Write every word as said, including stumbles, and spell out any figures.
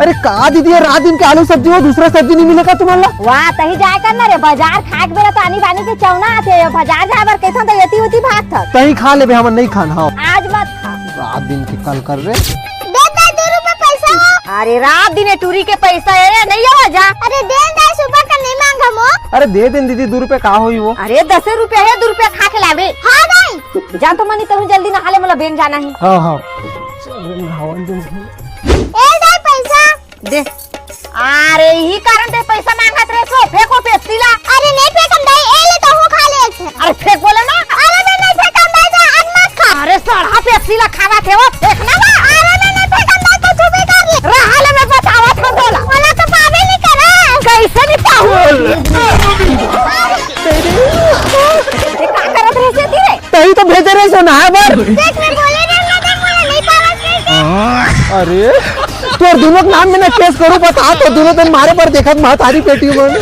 अरे का दीदी, ये रात दिन के आलू सब्जी हो, दूसरा सब्जी नहीं मिले का तुम्हारा? वाह, तही जाए कर ना रे, बाजार खाए के बेरा तो आनी बानी के चौना आथे, ये बाजार जाए बर कहिथन तो एती ओती भागथस। तही खा लेबे, हमन नहीं खान। हाँ, आज मत खा। रात दिन के कल कर रे। दे दे, दो रुपए पैसा हो। अरे रात दिन ये टूरी के पैसा है रे, नहीं आवा जा। अरे दे दे, सुबह का नहीं मांगा मो। अरे दे दे दीदी, दो रुपए का होई वो? अरे दस रुपया है, दो रुपया खा के लाबे। हाँ दाई। जा तो मनी, तहूँ जल्दी नहा ले, मोला बेंक जाना है। हाँ, हाँ। चल रे, नहावन दे। ए दाई, पैसा। दे। अरे, यही कारण ते पैसा मांगत रहे सो, फेंको पेप्सी ला। अरे, नहीं फेंकम दाई, ए ले तो हो खा ले छे। अरे, फेंक बोले ना। अरे, मैं नहीं फेंकम दाई, तो अन मत खा। अरे, सड़हा पेप्सी ला खावा थे वो, फेंक ना वो। अरे, मैं नहीं फेंकम दाई, तो तू भी कर ले। रहा ले, मैं बतावा था बोला। बोला तो पावे नहीं करे। कैसे नहीं पाऊ? ये का करत रहे से रे? तही तो भेजे रहे सो नहाए बर। देख, मैं बोले रहे, मैं देख, बोले नहीं पावा कैसे। अरे, तोर दोनों के नाम में ना केस करूँ, बता तो दोनों दिन मारे पर देखत महतारी बेटी मन।